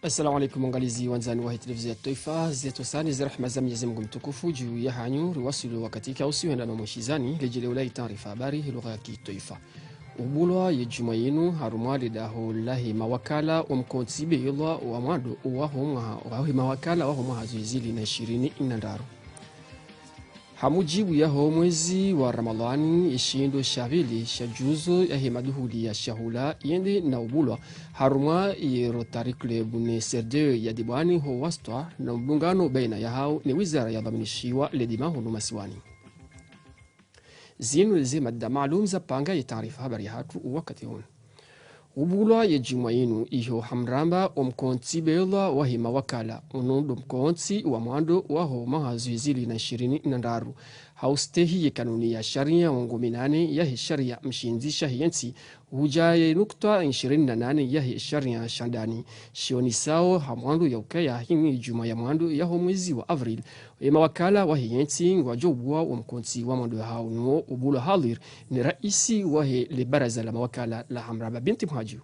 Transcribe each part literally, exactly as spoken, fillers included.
Assalamu alaikum, wangalizi wandzani wahe televizio ya twaifa, zitosani za rahma za Mwenyezi Mungu mtukufu juu yahanyu, riwasili wakati kausi wenda na mwishizani, lejeleo la taarifa habari, lugha ya kitwaifa. Ubulwa ye djumwa yinu harumwa le daho lahe mawakala wa mkontsi beyelwa wa mwando waho mwaha, wahe mawakala waho mwaha zihwi zili na ishirini na ndraru. Ha mujibu yaho mwezi wa Ramadhani, ishindo sha pvili sha juzo yahe maduhuli ya shahula yende na ubulwa harumwa ye Rotary Club ne C R D E ya Dibwani ho Wastwa na mdungano baina yahao ne wizara ya dhaminishiwa ledima hunu masiwani. Zinu ze mada maalum za panga ye taarifa habari yahatru wakati hunu. Ubulwa ye djumwa yinu iho hamramba omkontsi beyelwa wahe mawakala, unu ndo mkontsi wa mwando waho mwaha zihwi zili na ishirini na ndraru. Ha ustehi ye kanuni ya sharia mengo minane yahe sharia mshindzi shahe yentsi, huja ye nukta ishirini na nane yahe sharia sha ndani. Shionesao ha mwando ya ukaya hini djumwa ya mwando yaho mwezi wa avril, ye mawakala wahe yentsi ngwadjo ubulwa omkontsi wa mwando yahao nuwo ubulwa hadhir ni raisi wahe le baraza la mawakala la hamramba Binti Mhadju.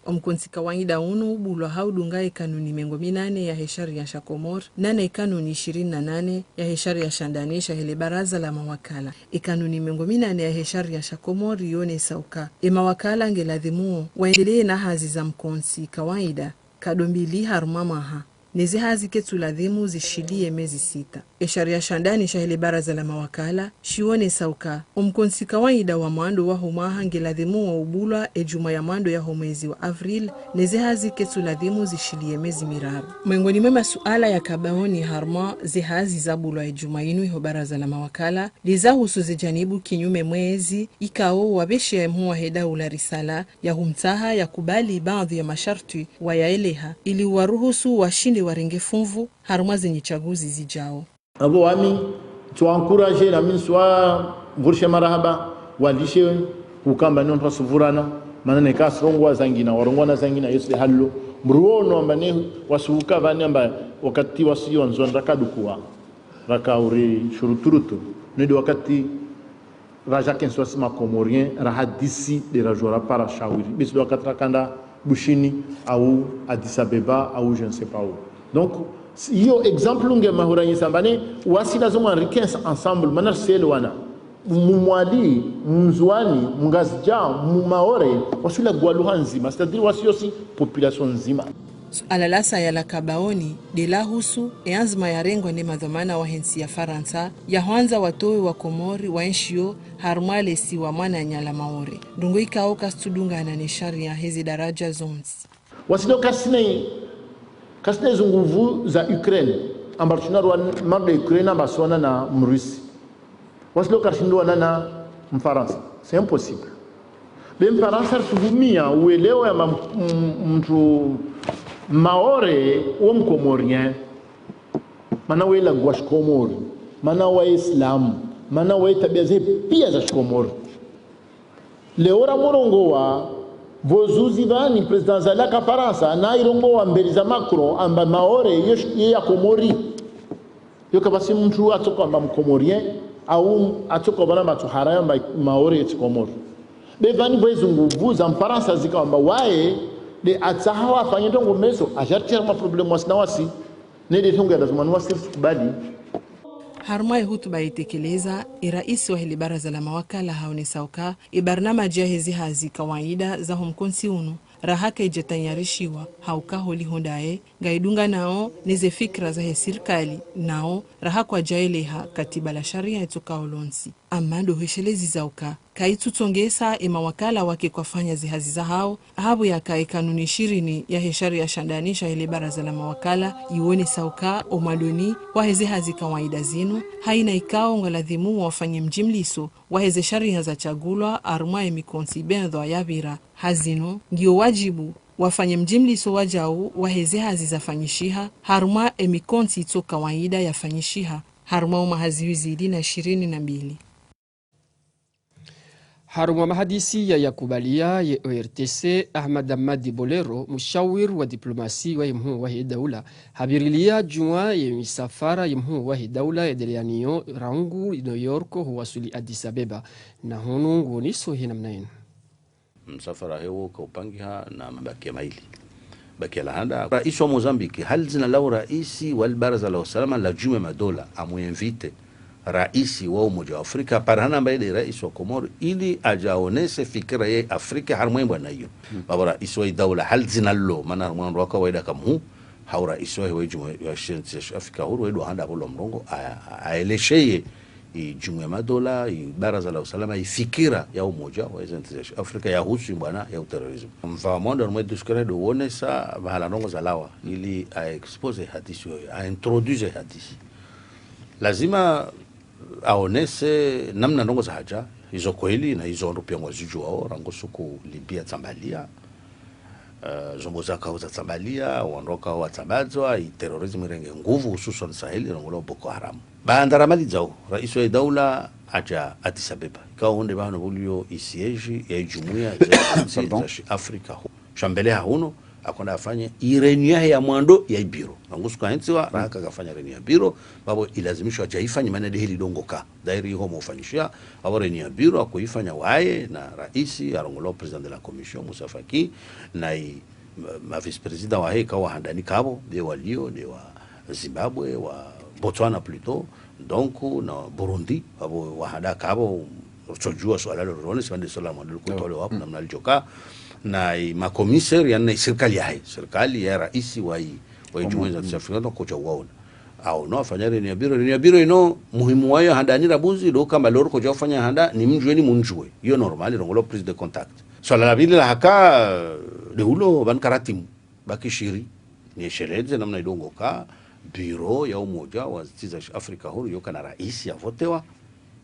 Omkontsi kawaida unu ubulwa ha udunga ye kanuni mengo minane yahe sharia sha Komori, nane ye kanuni ishirini na nane yahe sharia sha ndani shahe le baraza la mawakala. Ye kanuni mengo minane yahe sharia sha Komori yonesa uka ye mawakala ngeladhimuo waendelee na hazi za mkontsi kawaida, kado mbili harumwa mwaha. Ne ze hazi ketsu ladhimu zishiliye mezi sita. Ye sharia sha ndani shahe le baraza la mawakala shionesa uka omkontsi kawaida wa mwando waho mwaha ngeladhimuo ubulwa ye djumwa ya mwando yaho mwezi wa avril, ne ze hazi ketsu ladhimu zishiliye mezi miraru. Mwengoni mwe masuala yaka baoni harumwa ze hazi zabulwa ye djumwa yinu iho baraza la mawakala, liza husu ze janibu kinyume mwe ezi ikao wabeshe ye mhuu wahe daula risala ya humtsaha ya kubali baadhi ya masharti wayaeleha ili waruhusu washinde warenge funvu harumwa ze nyitsaguzi zijao. Apvo wami ntsu wa encourager na mi ntsu wa pvurishe marahaba, walishe ukamba ni wantru wasuvurana, mana neka asirongoa zangina, warongoa na zangina, yotsi le hallo. Mruono amba ne wasuka pvani amba wakati wasi wandzwa ndraka dukuwa, raka uri shuruturutu, nedi wakati raja kentsi wasi ma Comoriens, rahadisi de rajo rapara shawiri. Basi do wakati rakanda Bushini, au Addis Abeba, au je ne sais pas où. Donc, si, iyo exemple nge mahuranyisa amba ne, wasi lazima rikentsi ensemble, mana risele wana. Mumwali, Mndzuani, Mngazidja, Mumaore, wasi ula gwaluha ndzima, c'est-à-dire wasi yosi population ndzima. Suala la saya laka baoni, de la husu, ye anzima yarengwa ne madhwamana wahe ntsi ya Farantsa, ya hwandza watowe wa Komori waenshio harumwa le siwa mwananya la Maore. Ndrongoo ikao kazitsudungana ne sharia heze daraja zontsi. Wasi do kasina, kasina ze nguvu za Ukraine, amba rishina rwa maro de Ukraine amba siwana na Mrusi. Wasi do karishindwa na, na Mfarantsa. C'est impossible. Be Mfarantsa risuhumia uelewe amba m-, m-, mntru Maore wo Mkomorien. Mana wela gwa Shikomori. Mana wa Islamu. Mana wa tabia ze pia za Shikomori. Leo ramurongoa, pvo zuzi pvani, Président Azali aka Farantsa, na irongoa mbeli za Macron, amba Maore, yo sh-, ye ya Komori. Yo kapvatsi mntru atsoka amba Mkomorien, au atsoka pvana matsohara yamba Maore yetsi Komori. Be pvani pvo ezi nguvu za Mfarantsa zika amba waye, de atsaha wafanye ndrongoo meso, ajartira ma problème wasi na wasi, ne de ndrongoo ya lazima ni wasi risi kubali. Harumwa ye hutuba yitekeleza, ye raisi wahe le baraza la mawakala haonesa uka, ye barnamaji yaheze hazi kawaida zaho mkontsi unu, raha kaija tayarishiwa, hauka holiho ndaye, ngayidunganao neze fikira zahe sirikali, nao raha kwajaeleha katiba la sharia yetsokao lontsi. Amma ndo hweshelezi za uka, kayitsutsongesa ye mawakala wake kwafanya ze hazi zahao, hapvo yaka ye kanuni ishirini yahe sharia sha ndani shahe le baraza la mawakala, yionesa uka omwandoni waheze hazi kawaida zinu, haina ikao ngaladhimu wafanye mjimliso waheze sharia zatsagulwa harumwa ye mikontsi bendhwa yapvira. Ha zinu, ngiyo wajibu wafanye mjimliso wajau waheze hazi zafanyishiha harumwa ye mikontsi itso kawaida yafanyishiha harumwa omwaha zihwi zili na ishirini na mbili. Harumwa mahadisi ya yakubalia ye O R T C, Ahmad Ahmadi Bolero, mshawiri wa diplomasi wahe mhuu wahe daula, hapvirilia djumwa ye misafara ye mhuu wahe daula yendeleaniyo rangu New York huwaswili Addis Abeba, na hunu nguoniso he namna yinu. Msafara hewo kaupangiha na mabakia maili. Bakia la handa, raisi wa Mozambique, ha li dzina la uraisi wa li baraza la usalama la Jumuiya ya Madola, amu invite raisi wa Umoja wa Afrika, parahana amba yeye nde raisi wa Komori, ili aje aonese fikira ya Afrika harimwa yi mbwana iyo. Babo raisi wa yi daula, ha li dzina lilo, mana harimwa wandru wa kawaida kamwe, ha uraisi wa hewe Jumuiya ya Shentsi ya Afrika Huru, wedo handa apvo lo mrongo, a-, a-, aelesheye i Jumuiya ya Madola, i Baraza la Usalama, i fikira ya Umoja wa Shentsi za Afrika yahusu i mbwana ya uterrorisme. Mva wa mwando harimwa i discours ndo wonesa mahala ndrongo zalawa, ili a expose hadisi yoyo, a introduise hadisi. Lazima aonese namna ndrongo zahaja, izo kweli na izo wandru pia ngwazijuao, rangu suku Libya tsambalia, eh, zombo zakao zatsambalia, wandru wakao watsambadzwa, i terrorisme irenge nguvu, hususwan Sahel, irongolwa Boko Haram. Baanda ramalidzao, raisi wa i daula aja Addis Abeba. Ikao nde pvahanu pvulio i siège ya i jumuiya za, za, za shi Afrika hu. Shambele ha huno, akonda afanye i réunion yahe ya mwando ya i biro. Rangu suku ahentsiwa, raha kakafanya réunion ya biro, babo ilazimishwa aja ifanye mana nde heli dongoka. Dairi iho mofanyishia, babo réunion ya biro, akoifanya waye na raisi, arongolwa président de la commission, Moussa Faki, na i ma, ma vice-président wahe ikao wa handani kabo, nde walio, nde wa Zimbabwe, wa Botswana plutôt, donc, na Burundi, abo wa handa kabo, rutsojua swala lo rone, sipvande swala mwando likutolewa wapo, namna lijoka, na i ma commissaire, yani na i sirikali yahe, sirikali ya raisi wa i, wa i jumuiya za Afrika, ndo koja waona. Aono afanya réunion ya biro, réunion ya biro ino, muhimu wayo handani rabuzi, ndo kamba lori koja ufanya handa, ni mjue ni munjue. Iyo normal, irongolwa prise de contact. Swala la pvili la haka, nde ulo, pvanu karatimu. Bakishiri, niesheleze namna idongoka, biro ya Umoja wa Shentsi za Afrika Huru, yoka na raisi ya votewa,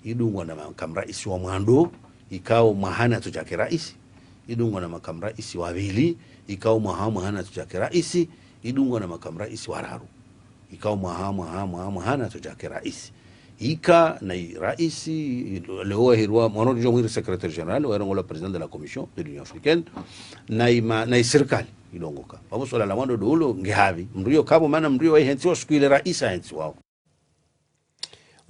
idungwa na makamu raisi wa mwando, ikao mwahani atsoja ke raisi, idungwa na makamu raisi wa pvili, ikao mwaha, mwahani atsoja ke raisi, idungwa na makamu raisi wa raru. Ikao mwaha, mwaha, mwaha, mwahani atsoja ke raisi. Ika na i raisi, leo wahirwa, mwana ujo mwiri secrétaire général, wairongolwa président de la Commission de l'Union africaine, na i ma, na i sirikali, idongoka. Babo swala la mwando ndo ulo, nge havi. Mndru iyo kabo, mana mndru iyo waihentsiwa suku ile raisi ahentsiwao.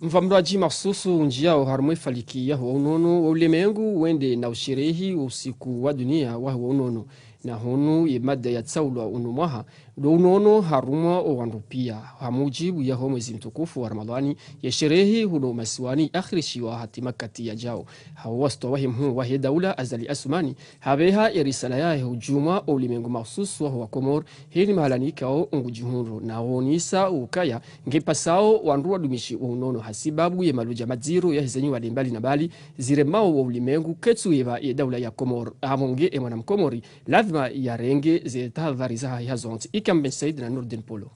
Mva mradi mahsusu unjiao harumwa i faliki yaho wa unono wa ulemengu wende na usherehi wa usiku wa dunia waho wa unono. Na hunu ye mada yatsaulwa unu mwaha, ndo unono harumwa o wandru pia. Ha mujibu yaho mwezi mtukufu wa Ramadhani, ye sherehi huno masiwani akhirishiwa hata makati yajao. Hawo wasitwa wahe mhuu wahe daula Azali Assoumani, habeha ye risala yahe hujumwa o ulemengu mahsusu waho wa Komori, heli mahalani ikao ngujihundro na wonisa ukaya ngipasao wandru wadumishi wa unono hasibabu ye maluja madziro ya hizenyi wale mbali na mbali ziremao wa ulemengu ketsu yeba ye daula ya Komori. Amo nge e mwana mkomori, lazima yarenge ze tahadhari zahahe hazontsi. Ikam Ben Said na Nourdine Polo.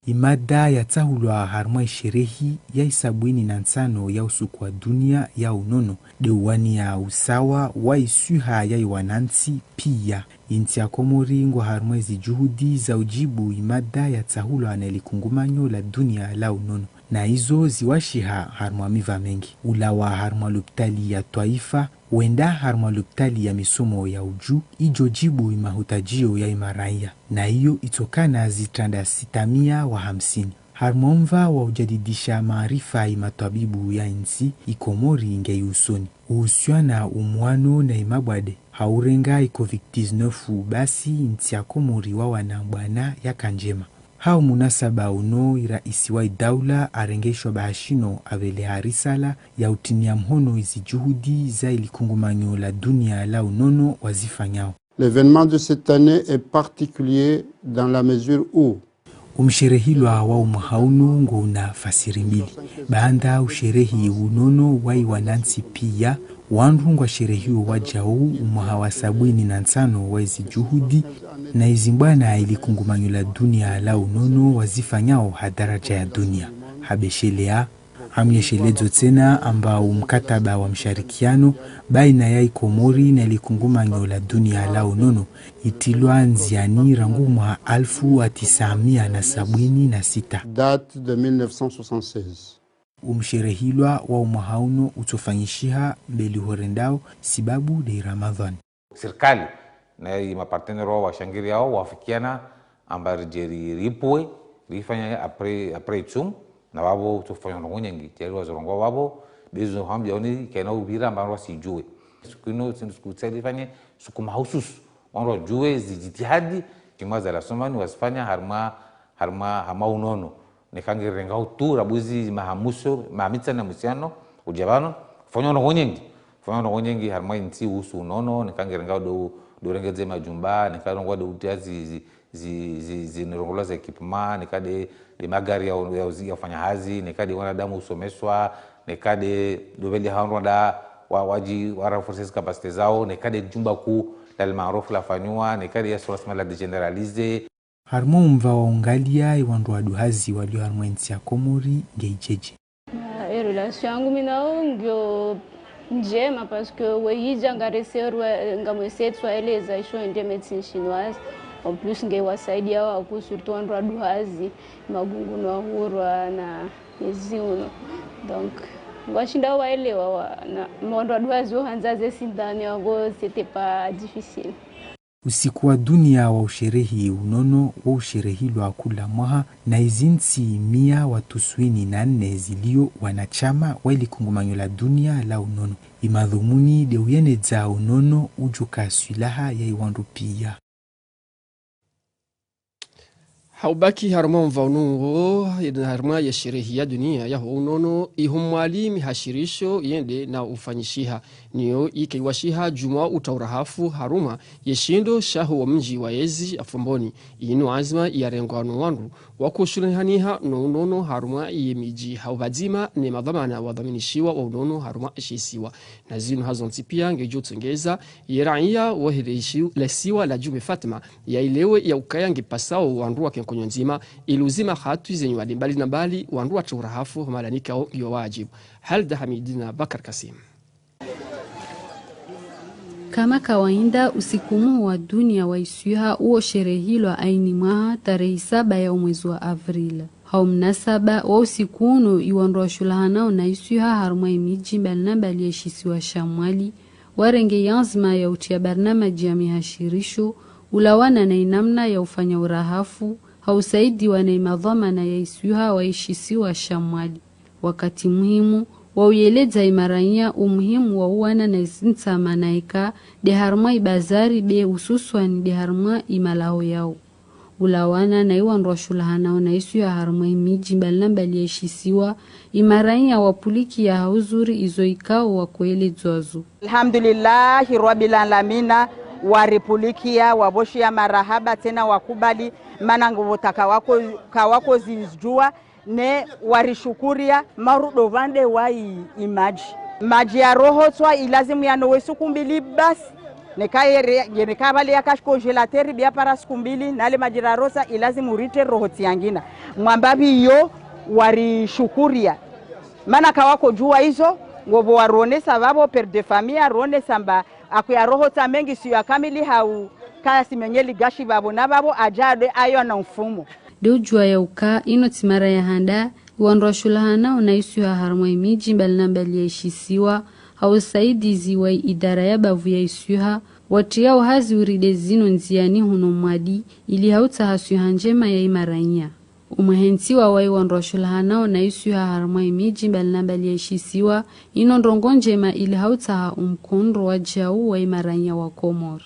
I mada yatsahulwa harumwa i sherehi ya i sabwini na ntsano ya usuku wa dunia ya unono, nde uwania usawa wa i swiha ya i wanantsi pia. I ntsi ya Komori ngo harumwa ezi juhudi za ujibu i mada yatsahulwa na likungumanyo la dunia la unono. Na izo ziwashiha harumwa miva mengi. Ulawa harumwa lopitali ya twaifa, wenda harumwa lopitali ya misomo ya uju, ijo jibu i mahutajio ya i maraiya. Na iyo itsokana zitranda sita mia wa hamsini. Harumwa mva wa ujadidisha maarifa i matwabibu ya i ntsi, i Komori nge i usoni. Uhusiana umwano na i mabwade, ha urenga i covid dix-neuf basi i ntsi ya Komori wawana mbwana yaka njema. Ha umunasaba uno i raisi wa i daula arenge ishwa bahashino abeleha risala ya utinia mhono izi juhudi za i likungumanyo la dunia la unono wazifanyao. L'événement de cette année est particulier dans la mesure où Umsherehilwa wa umwaha unu ngo una fasiri mbili. Baanda usherehi unono wa i wanantsi pia, wandru ngwasherehio wajau umwaha wa sabwini na ntsano wa izi juhudi, na izi mbwana i likungumanyo la dunia la unono wazifanyao ha daraja ya dunia. Habeshelea, hamyeshelezo tsena amba umkataba wa msharikiano baina ya i Komori na likungumanyo la dunia la unono, itilwa ndziani rangu mwaha alfu wa tisa mia na sabwini na sita. Date de mille neuf cent soixante-seize. Umsherehilwa wa umwaha uno utsofanyishiha mbeli horendao sibabu de Ramadhwani. Sirikali na i mapartenaire wao washangiriao wafikiana amba ridje ri, ripvue, rifanye après, après itsumu, na wapvo utsofanya ndrongo nyengi, tayari wazirongoa wapvo, bezo hambia oni kaina upvira amba wasijue. Siku inu, tsi nde siku tsi lifanye, siku mahususu. Wandru wadjuwe zi jitihadi, djimwa za la somani, wazifanya harumwa, harumwa, harumwa unono. Neka nge renga utura buzi mahamuso, mahamitsa na musiano, udja pvanu, fanya ndrongoo nyengi. Fanya ndrongoo nyengi harumwa intsi uhusu unono, neka nge renga ndo, ndo rengedze majumba, neka renga ndo utia zi, zi, zi, zi, zi nirongolwa za équipement, neka nde, nde magari ya, ya, ya ufanya hazi, neka nde wanadamu usomeswa, neka nde, ndo pveli hao wandru nda, wa, wadji, wa renforcer zi capacités zao, neka nde jumba kuu, la Al Maarouf lafanywa, neka nde ya Sourasma la dédécentralisé. Harumwa umva wa ungalia, iwandru waduhazi walio harumwa intsi ya Komori, nge idjeje. Ah, e relation yangu mi nao ngiyo ndjema, parce que wehidja ngareserwa, ngamwesetswa eleza isho ende médecine chinoise. En plus, nge wasaidia waku, surtout wandru waduhazi, magungu no wahurwa na ezi uno. Donc, ngwashinda waelewa wa, na, wandru waduhazi wohandza ze sindani wangu, c'était pas difficile. Usiku wa dunia wa usherehi unono wa usherehilwa kula mwaha na izintsi mia wa tuswini na nne zilio wanachama wa ili kungumanyo la dunia la unono. Imadhumuni nde uyenedza unono udjoka swilaha ya iwandru pia. Haubaki harumwa umva unu wo, harumwa ya sherehi ya dunia ya ho unono, iho Mwali mihashirisho yende na ufanyishiha. Niyo ike iwashiha djumwa utaurahafu harumwa ye shindo shaho wa mdji wa ezi ya Fomboni. Inu anzima ya rengwa no wandru wa kushulihaniha no unono harumwa ye midji hau pvadzima ne madhwamana wadhwaminishiwa wa unono harumwa shisiwa. Na zinu hazontsi pia ngedjo tsongeza ye raia wa hele ishi-, le siwa la Djumbe Fatma, ya ilewe ya ukaya nge pasao wandru wa kenkonyo ndzima, ili uzima hatwi zenyu mbali na mbali wandru wa utaurahafu malanika o ngiyo wajibu. Halda Hamidi na Bakar Kasim. Kama kawaida, usiku muhuu wa dunia wa iswiha uwo sherehilwa aini mwaha tarehi saba ya umwezi wa avril. Ha umnasaba wa usiku unu, iwandru washulahanao na iswiha harumwa imidji mbali na mbali ya ishisiwa sha Mwali, warenge yanzima ya utia barnamaji ya mihashirisho, ulawana na inamna ya ufanya urahafu, ha usaidiwa na imadhwamana ya iswiha wa ishisiwa sha Mwali. Wakati muhimu wa uyeledza imaranya umuhimu wa uwana na izintsama na ika de harumwa ibazari be hususwani de harumwa imalaho yao. Ulawana na iwandru washulahanao na iswiha harumwa imidji mbali na mbali ya ishisiwa, imaranya wapulikia ha uzuri izo ikao wakoeledzwazo. Alhamdulillahi Rabbil Alamina, waripulikia, waboshiya marahaba tsena wakubali, mana ngopvo ta kawako-, kawakozidjuwa, ne warishukuria marudo pvande wa i, imadji. Madji ya rohotswa ilazimu yanowe suku mbili basi. Neka yere, neka pvale yaka shi congélateur biya para suku mbili, nale madji rarosa ilazimu rite rohotsi yangina. Mwamba pviyo warishukuria. Mana kawakodjuwa izo, ngopvo waronesa pvapvo père de famille, aronesa mba akuya rohotsa mengi siyo ya kamili hau kaya simenyeli gashi pvapvo na pvapvo, aja ade ayo na mfumo. De udjuwa ya uka, ino tsi mara ya handa, iwandru washulahanao na iswiha harumwa imidji mbali na mbali ya ishisiwa, ha usaidizi wa idara ya bavu ya iswiha, watia uhazi uride zinu ndziani huno Mwali, ili ha utsaha swiha ndjema ya imaranya. Umwehentsiwa wa iwandru washulahanao na iswiha harumwa imidji mbali na mbali ya ishisiwa, ino ndrongoo ndjema ili ha utsaha umkondro wa djau wa imaranya wa Komori.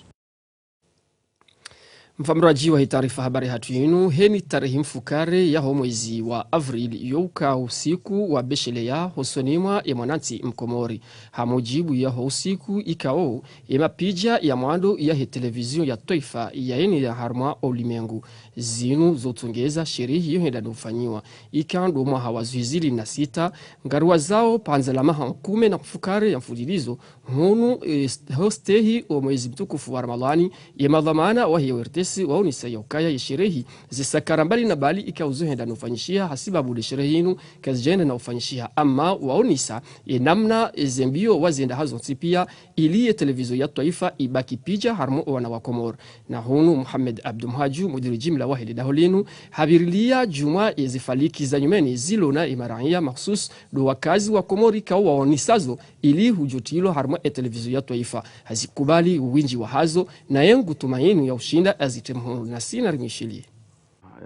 Mfambiradji wa hitaarifa habari hatru yinu, heni tarehi mfukare ya ho mwezi wa avril, yo uka usiku wa besheleya hosoni mwa ye mwanantsi Mkomori. Ha mujibu ya ho usiku ikao, ye mapidja ya mwando ya he televizio ya twaifa ya yeni ya harumwa ulimengu. Zinu zotsongeza sherehi yo henda no ufanyiwa. Ika ndo mwaha wa zihwi zili na sita, ngariwazao pvandza la maha nkume na mfukare ya mfulilizo, hunu, eh, st-, ho stehi wa mwezi mtukufu wa Ramadhani, ye madhwamana wa he O R T C waonesa ya ukaya ye sherehi, ze sakara mbali na mbali ikao zo henda no ufanyishiha, hasibabu de sherehi inu, kazijenda na ufanyishiha. Ama waonesa, ye namna, eh, ze mbio wazenda hazontsi pia, ili ye televizio ya twaifa ibaki pidja harumwa wana wa Komori. Na hunu Mohamed Abdou Mhadjou, mudiri jimla wa hele daho linu, habirilia djumwa ye zifaliki za nyumeni zilo na imaranya makhsus do wakazi wa Komori kao waonesazo ili hudjotilwa harumwa ye televizio ya twaifa. Hazikubali uwindji wa hazo, na ye ngu tumaini ya ushinda azitre mhono na sina rimishili.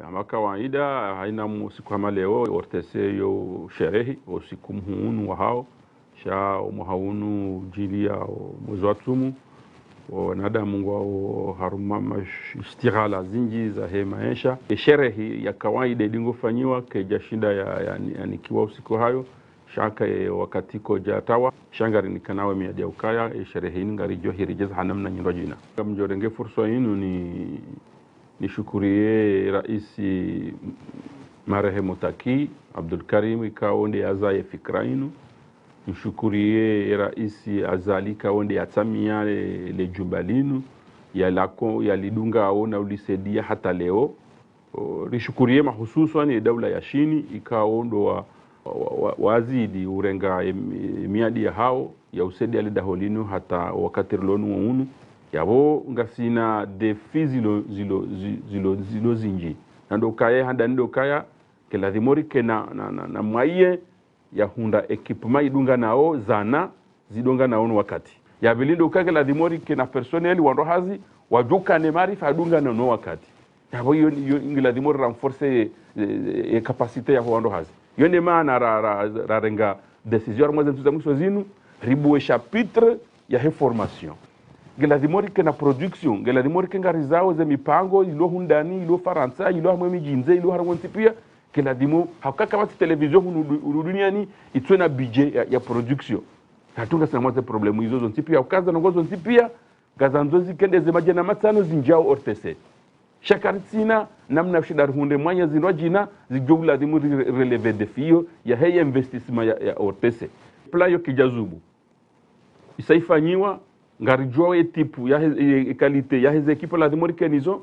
Hama kawaida, haina musiku hama leo, O R T C yo sherehi, usiku muhuu unu wa hao, Sha omwaha unu udjiliya omwezi wa tsumu, wanadamu ngwao harumwa mash-, ishtighala zindji zahe maesha. Esherehe ya kawaida idingo fanyiwa, kaidjashinda ya, ya, yanikiwa usiku hayo, sha ka ye wakati kaudjatawa, sha ngarinikana wo miadi ya ukaya, esherehe inu ngaridjo hiredjeza ha namna nyindrwadjina. Ngamdjo renge fursa inu ni, nishukuriye Raisi marehemu Taki Abdul Karim, ikao nde yazaye fikira inu. Nishukuriye Raisi Azali, ikao nde yatsamiya le, le jumba linu, yalako, yalidungao na ulisaidia hata leo. O, rishukuriye mahususwani ye daula ya Shini, ikao ndo wa, wa, wa, wa, wazidi urenga em-, emiadi yahao ya usaidia le daho linu hata wakati rilo nuwo unu. Yapvo ngasina défi zilo, zilo, zi-, zilo, zilo zindji. Na ndo ukaya, handani ndo ukaya, ngeladhimu rike na, na, na, na mwaye ya hundra équipement idunganao, zana zidunganao no wakati. Ya pvili ndo ukaya ngeladhimu rike na personnel, wandru hazi, wadjokana ne maarifa yadungana no wakati. Yapvo iyo, iyo ngeladhimu ri renforcer ye, ye, ye capacité yaho wandru hazi. Iyo nde maana ra, ra, ra, rarenga décision harumwa ze ntsihu za mwiso zinu, ribuwe chapitre yahe formation. Ngeladhimu rike na production, ngeladhimu rike ngarizao ze mipango, ilo hundani, ilo Farantsa, ilo harumwa emidji ndze, ilo harumwa ntsi pia, ngeladhimu, hauka kapvatsi télévision hunu du-, hunu duniani, itso na budget ya, ya production. Hatru ngasina mwa ze problème izo zontsi pia, hauka ze ndrongoo zontsi pia, ngazandzo zikendeze madjana matsano zindjao O R T C. Sha karitsina namna ushinda rihundre mwanya zindrwadjina zidjo uladhimu ri, ri relever défi iyo yahe investissement ya, ya O R T C. Plan iyo kaidjazubu. Isa ifanyiwa, ngaridjuwao ye type yahe, ye, ye qualité yahe ze équipe ladhimu rike nazo,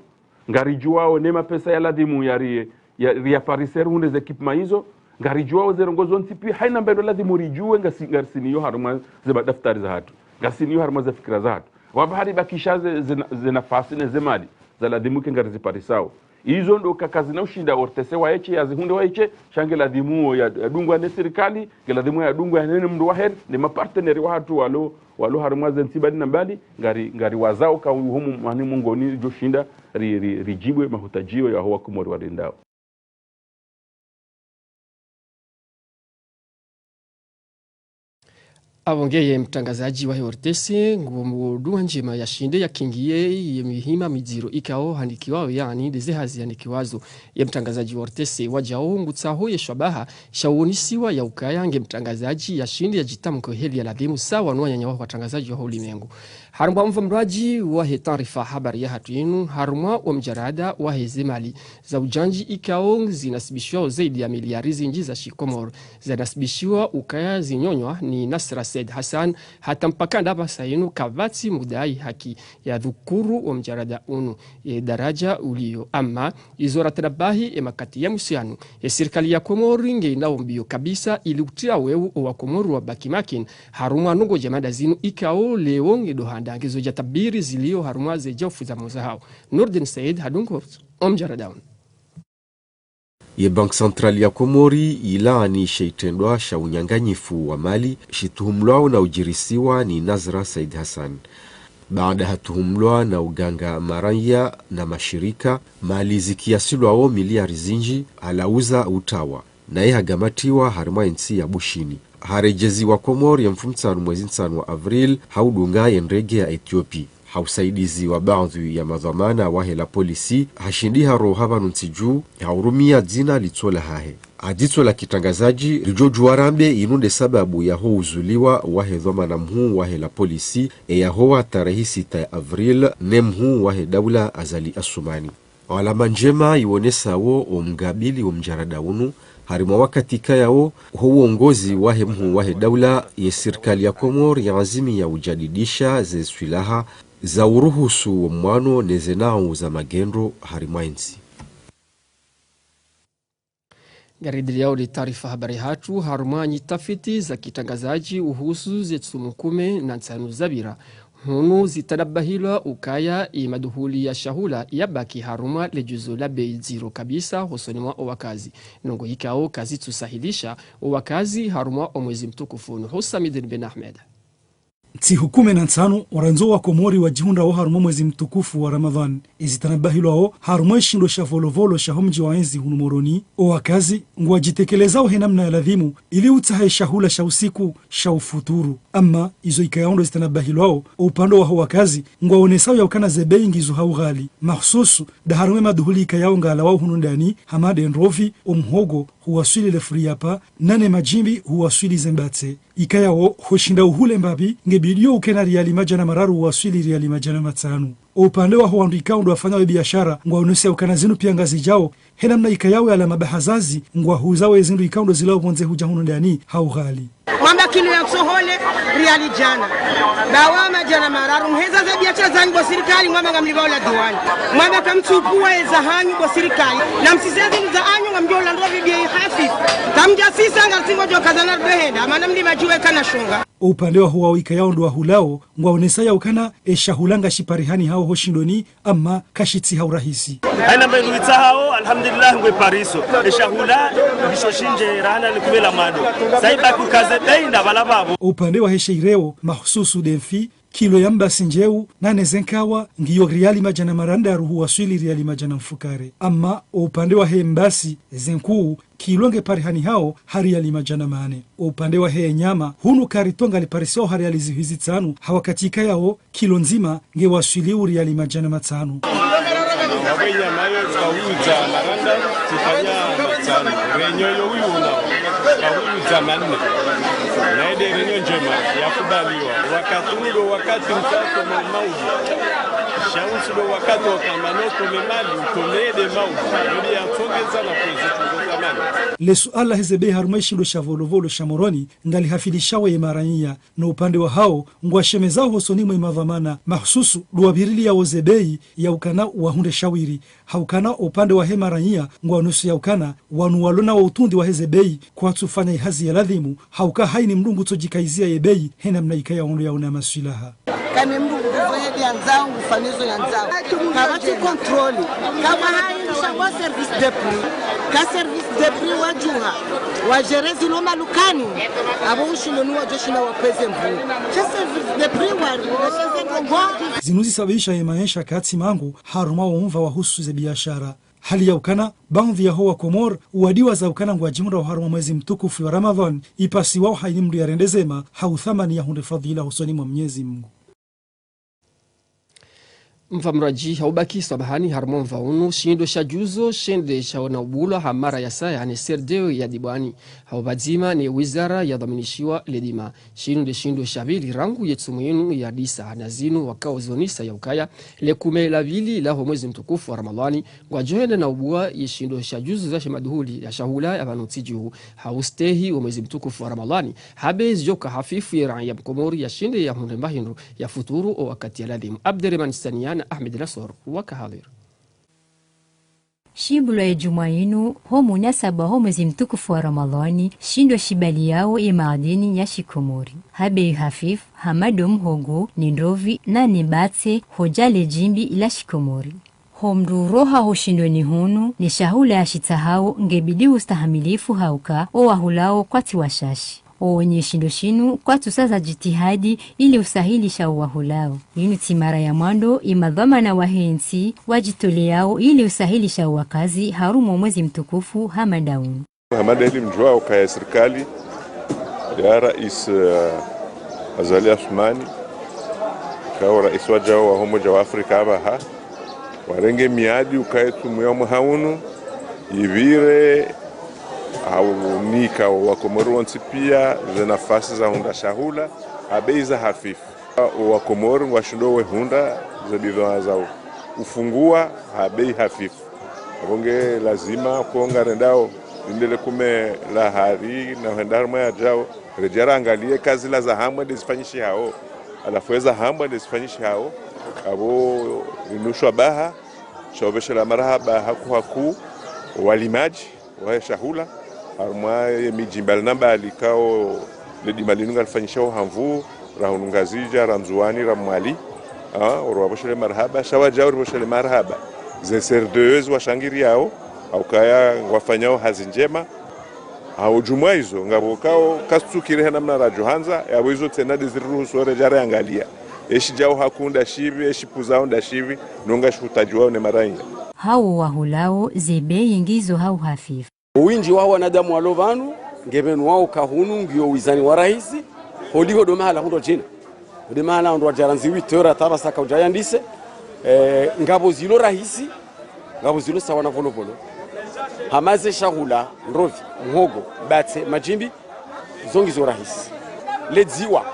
ngaridjuwao ne mapesa yaladhimu ya ri, ya, riyaparise rihundre ze équipement izo, ngaridjuwao ze ndrongoo zontsi pia, haina mbe ndo ladhimu ridjuwe ngasi, ngasinayo harumwa ze madaftari zahatru, ngasinayo harumwa ze fikira zahatru. Wapvo haribakisha ze, ze, ze nafasi ne ze mali zaladhimu ke ngariziparisao. Izo ndo ukaya kazina ushinda O R T C waeshe, yazihundre waeshe, sha ngeladhimu ya, yadungwa ne sirikali, ngeladhimu yadungwa ne mndru wahe, ne mapartenaire wahatru walo, walo harumwa ze ntsi mbali na mbali, ngari, ngariwazao ka uhomu mani mongoni djoshinda ri, ri, ridjibu ye mahutajio yaho wakomori warendao. Apvo nge ye mtrangazadji wahe O R T C, ngudunga ndjema yashinde yakingiye ye mihima midziro ikao hanikiwao, yaani ndeze hazi hanikiwazo. Ye mtrangazadji wa O R T C wadjao ngutsaho ye shwabaha sha uonisiwa ya ukaya nge mtrangazadji yashinde yadjitamko heli yaladhimu sawa no wananya waho watrangazadji waho ulimengu. Harumwa omva mradji wahe taarifa habari yahatru inu, harumwa wo mjarada wahe ze mali za ujandji ikao zinasibishiwao zaidi ya miliari zindji za shikomori, zanasibishiwa ukaya zinyonywa ni Nasra Said Hassan, hata mpaka ndapvasa inu kapvatsi mdai haki yadhukuru wo mjarada unu ye daraja uliyo. Ama izo ratanabahi ye makati ya mwiso yanu, ye sirikali ya Komori ngeinao mbio kabisa ili utria weu owakomori wabaki makini harumwa ndrongoo dja mada zinu ikao leo ngedo handa ngizo dja tabiri zilio harumwa ze djaufu za moza hao. Nurdin Said hadungo omjarada unu. Ye Banque Centrale ya Komori ilaani she itrendwa sha unyanganyifu wa mali shituhumlwao na ujirisiwa ni Nasra Said Hassan. Baada hatuhumlwa na uganga maraya na mashirika, mali zikiasilwao miliari zindji, halauza utawa, naye hagamatiwa harimwa entsi ya Bushini. Haredjeziwa Komori ye mfumontsanu mwezi ntsanu wa avril, ha udunga ye ndege ya Ethiopie. Ha usaidizi wa baadhwi ya madhwamana wahe la polisi, hashindi haroha pvanu ntsi dju, ha urumia dzina litso lahahe. Ha dzitso la kitrangazadji, ridjodjuwa rambe inu nde sababu ya ho uzuliwa wahe dhwamana mhuu wahe la polisi, eyahowa tarehi sita ya avril, ne mhuu wahe daula Azali Assoumani. Alama ndjema iwonesao omgabili wo mjarada unu, harimwa wakati kayao, ho uongozi wahe mhuu wahe daula, ye sirikali ya Komori yaazimi ya ujadidisha ze swilaha za uruhusu wo mwano ne ze nau za magendo harimwa entsi. Ngaridiliyao le taarifa habari hatru, harumwa nyitafiti za kitrangazadji uhusu ze tsumu kume na ntsanu zapvira, hunu zitanabahilwa ukaya ye maduhuli ya shahula yabaki harumwa le djuzo la bei dziro kabisa hosoni mwa owakazi. Ndrongoo ikao kazitsusahilisha owakazi harumwa omwezi mtukufu unu. Husamidin Ben Ahmed. Ntsihu kume na ntsanu, orandzo wa Komori wadjihundrawo harumwa mwezi mtukufu wa Ramadhwani. Ezitanabahilwawo harumwa eshindo sha Volovolo sha homdji wa yezi hunu Moroni, owakazi ngwadjitekelezao he namna ya ladhimu ili utsaha eshahula sha usiku sha ufuturu. Ama izo ikayao ndo zitanabahilwawo, oupande waho wakazi ngwaonesao yaukana zebei ngizo ha ughali, mahususu nda harumwa emaduhuli ikayao ngalawao hunu ndani, hama nde ndrovi, omhogo, huwaswili le furiyapa, nane madjimbi huwaswili zembatse. Ikayao hoshinda uhule mbapvi, ngebidiyo ukena riyali madjana mararu huwaswili riyali madjana matsanu. Oupande waho wandru ikao ndo wafanyao ebiashara, ngwaonesao ukana zinu piya ngazidjao, he namna ikayao yala mabahazazi ngwahuzao ezindru ikao ndo zilawao pvondze hudja hunu ndani ha ughali. Mwamba kilo ya ntsohole, riyali djana. Bawa madjana mararu, mheza ze biashara zanyu bo sirikali, mwamba ngamlipvao la duwani. Mwamba kamtsukuwa eza hanyu bo sirikali, na msise zinu za hanyu ngamdjo la ndrovi biye hafifu. Kamdja sisa ngartsingo djo kazana rubehenda, amana mlima djuwe kana shonga. Oupande waho wao ikayao ndo wahulao, ngwaonesa yaukana eshahula ngashiparihanihao hoshindoni, ama kashitsi ha urahisi. Haina mbe nuitsa hao, alhamdulillah, ngwe pariso. Eshahula ngisho shindje rahana likubela mado. Saiba kukaze bei nda bala babo. Upande wahe sheireo, mahususu nde mfi, kilo ya mbasi ndjeu, nane zenkawa, ngiyo riyali madjana marandaru huwaswili riyali madjana mfukare. Ama upande wahe mbasi, zenkuu, kilo ngeparihanihao ha riyali madjana mane. Upande wahe enyama, hunu karito ngaliparisiwao ha riyali zihwi zitsanu, ha wakati ikayao kilo ndzima ngewaswili u riyali madjana matsanu. Wabwe nyama yo tsikauza maranda, tsifanya matsanu. Renyo yo uyuna, tsikauza manne. Naye nde renyo ndjema, yakubaliwa. Wakati ulo, wakati msato mwa mauza. Sha untsi ndo wakati wa kamano tome mali, utome nde mauza. Yodi yatsongeza na kwezi kuzo kamano. Le suala heze bei harumwa eshindo sha Volovolo sha Moroni, ngalihafilishao ye maraiya, no upande wahao, ngwashemezao hosoni mwe madhwamana, mahususu, ndo wapviriliyao ze bei, yaukana wahundre shawiri. Haukana upande wahe maraiya, ngwaonesao yaukana, wanu walona wa utundi waheze bei, kwatsufanya ihazi ya ladhimu, hauka haini mndru ngutsodjikaizia ye bei, he namna ikayao ndo yaona maswilaha. Kane mndru nguzo yedi yandzao, ngufanyizo yandzao. Kapvatsi contrôle. Kapvwa haini shango service de prix. Ka service de prix wadjuha. Wajerezi no malukani. Abo ushindoni wadjo shinda wapveze mvu. Sha service de prix wari, washeze kongo. Zinu zisababisha ye maesha katsi mangu, harumwa wo mva wahusu ze biashara. Hali yaukana, baadhwi yaho wa Komori, uwadiwaza ukana ngwadjihundrao harumwa mwezi mtukufu wa Ramadhwani, ipasiwao haini mndru yarende zema, ha uthamani yahundre fadhila hosoni mwa Mnyezi Mngu. Mva mradji haubaki swabahani harumwa mva unu, shindo sha juzo, shende shaona ubulwa ha mara ya saya, ne C R D E ya Dibwani, ha upvadzima ne wizara yadhwaminishiwa ledima. Shinu nde shindo sha pvili rangu ye tsumu yinu yadisa, na zinu wakao zionesa yaukaya, le kume la pvili laho mwezi mtukufu wa Ramadhwani, ngwadjohenda na ubuwa ye shindo sha juzu za she maduhuli ya shahula ya pvanu ntsi dju, ha ustehi wo mwezi mtukufu wa Ramadhwani, ha bei zidjoka hafifu ye raiya mkomori yashinde yahundre mba hindru ya futuru o wakati ya ladhimu. Abderemane Sania na Ahmed Nassor waka hadhwir. Shibulwa ye djumwa yinu, ho munasaba ho mwezi mtukufu wa Ramadhwani, shindo shibaliyao ye maadini ya shikomori. Ha bei hafifu, hama ndo mhogo, ne ndrovi, na ne batse, hodja le djimbi la shikomori. Ho mndru uroha ho shindoni hunu, ne shahula yashitsahao, ngebidi ustahamilifu hauka, o wahulao kwatsi washashi. Owenye shindo shinu kwatsusaza djitihadi ili usahilisha owahulao. Yinu tsi mara ya mwando ye madhwamana wahe ntsi wadjitoleyao ili usahilisha owakazi harumwa omwezi mtukufu hama nda unu. Hama nda ili mdjuwao ukaya sirikali ya Rais, eh, Azali Assoumani, kao rais wadjao wa Umoja wa Afrika apvaha, warenge miadi ukaya tsumu ya mwaha unu, ipvire, haunika owakomori wontsi pia ze nafasi za hundra shahula ha bei za hafifu. Owakomori ngwashindo wehundra ze bidhwaa za u-, ufungua ha bei hafifu. Apvo nge lazima ko ngarendao linde le kume la hari na hwenda harumwa yadjao, redjea rangalie ka zila za hambwa nde zifanyishihao. Halafu eza hambwa nde zifanyishihao, apvo rinushwa baha, sha upveshela marahaba haku haku walimadji wahe shahula, harumwa ye midji mbali na mbali kao le dima linu ngalifanyishihao ha nvuu, ra hunu Ngazidja, ra Ndzuwani, ra Mwali, ah, oro wapvoshele marahaba, sha wadjao ripvoshele marahaba. Ze C R D E ezi washangiriyao, haukaya ngwafanyao hazi ndjema. Hau djumwa izo, ngapvo kao kasutsukiri he namna radjo handza, yapvo izo tsena nde ziriruhusu redja reangalia. Eshi djao hakuu nda shipvi, eshi pvuzao nda shipvi, no ngashi hutadjiwao ne marainya. Hau wahulao, ze bei ngizo hau hafifu. Owindji wa wanadamu walo pvanu, nge pvenu wao kahunu ngiyo wizani wa rahisi, holiho ndo mahala hundrwa djina. Ndo mahala hundrwa djaranzi huit heures hata pvasa kaudja yandise, eh, ngapvo zilo rahisi, ngapvo zilo sawa na pvolopvolo. Hama ze shahula, ndrovi, mhogo, batse, madjimbi, zo ngizo rahisi. Le dziwa,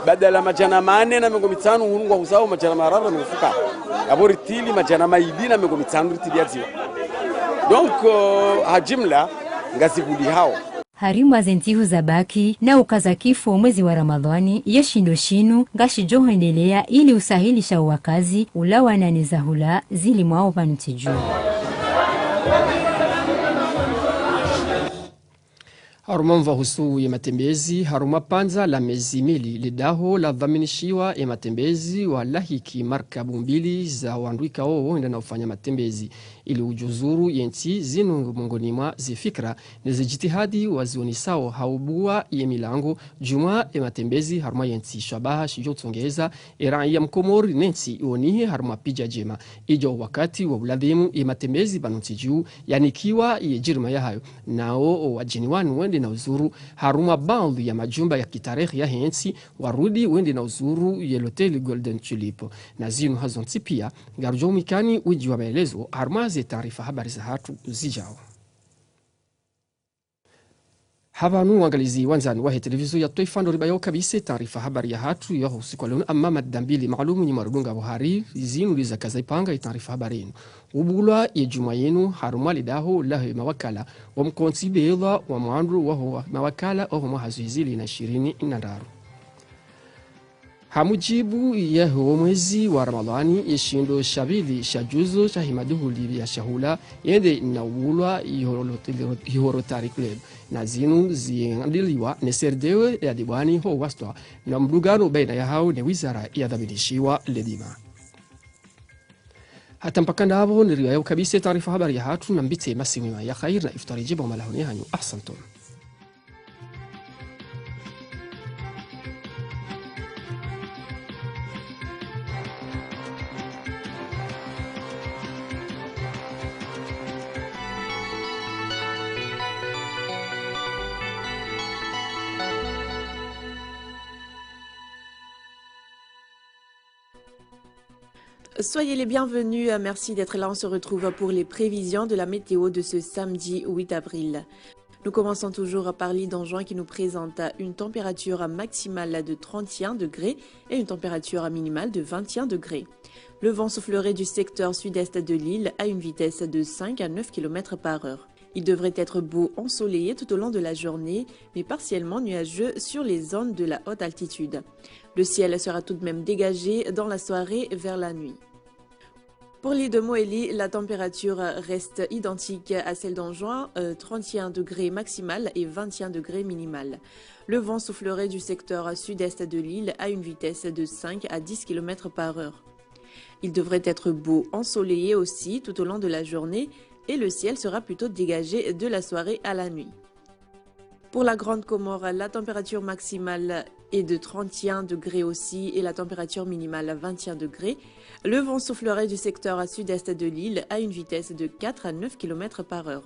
badala madjana mane na mengo mitsanu, hunu ngwahuzao madjana mararu na mengo mfukare. Yapvo ritili madjana mayili na mengo mitsanu ritili ya dziwa. Donc, euh, ha jimla, ngazihulihao. Harimwa ze ntsihu zabaki, na ukaza kifu wo mwezi wa Ramadhwani, ye shindo shinu ngashidjo hwendelea ili usahilisha wo wakazi ulawana ne zahula zilimwao pvanu ntsi dju. Harumwa mva husu ye matembezi, harumwa pvandza la mezi mili, le daho ladhwaminishiwa ye matembezi walahiki markabu mbili za wandru ikao wenda na ufanya matembezi ili udjuzuru ye ntsi. Zinu mongoni mwa ze fikira ne ze jitihadi wazionesao ha ubua ye milango djumwa ye matembezi harumwa ye ntsi. Shabaha shidjo utsongeza ye raiya mkomori ne ntsi ionihe harumwa pidja djema. Idjo wakati wa uladhimu ye matembezi pvanu ntsi dju yanikiwa ye djirima yahayo. Nao wadjeni wanu wende na uzuru harumwa baadhwi ya majumba ya kitarehi yahe ntsi, warudi wende na uzuru ye loteli Golden Tulip. Na zinu hazontsi pia, ngarudjo mwikani windji wa maelezo harumwa ze taarifa habari zahatru zidjao. Hapvanu wangalizi wandzani wahe televizio ya twaifa ndo ribayao kabisa taarifa habari yahatru ya usiku wa leo, amma mada mbili maalumu nyi mwarudunga pvo hari, zinu ndizo zakaza ipanga ye taarifa habari yinu. Ubulwa ye djumwa yinu harumwa le daho lahe mawakala wa mkontsi belwa wa mwando waho mawakala oho mwaha zihwi zili na ishirini na ndraru. Ha mujibu yaho mwezi wa Ramadhwani, ye shindo sha pvili sha juzo shahe maduhuli ya shahula yende na ubulwa iho Rotary Club. Na zinu ziandaliwa ne C R D E ya Dibwani ho wastwa na mdungano baina yahao ne wizara yadhwaminishiwa le dima. Hata mpaka ndapvo niribayao kabisa taarifa habari yahatru, nambitse masihu mema ya khair na iftwari djema wa malahoni hanyu. Ahsantum. Soyez les bienvenus, euh, merci d'être là. On se retrouve pour les prévisions de la météo de ce samedi huit avril. Nous commençons toujours par l'île d'Anjouan qui nous présente une température maximale de trente et un degrés et une température minimale de vingt et un degrés. Le vent soufflerait du secteur sud-est de l'île à une vitesse de cinq à neuf kilomètres par heure. Il devrait être beau, ensoleillé tout au long de la journée, mais partiellement nuageux sur les zones de la haute altitude. Le ciel sera tout de même dégagé dans la soirée vers la nuit. Pour l'île de Mohéli, la température reste identique à celle d'Anjouan, euh, trente et un degrés maximal et vingt et un degrés minimal. Le vent soufflerait du secteur sud-est de l'île à une vitesse de cinq à dix kilomètres par heure. Il devrait être beau, ensoleillé aussi tout au long de la journée et le ciel sera plutôt dégagé de la soirée à la nuit. Pour la Grande Comore, la température maximale est de trente et un degrés aussi et la température minimale vingt et un degrés. Le vent soufflerait du secteur sud-est de l'île à une vitesse de quatre à neuf kilomètres par heure.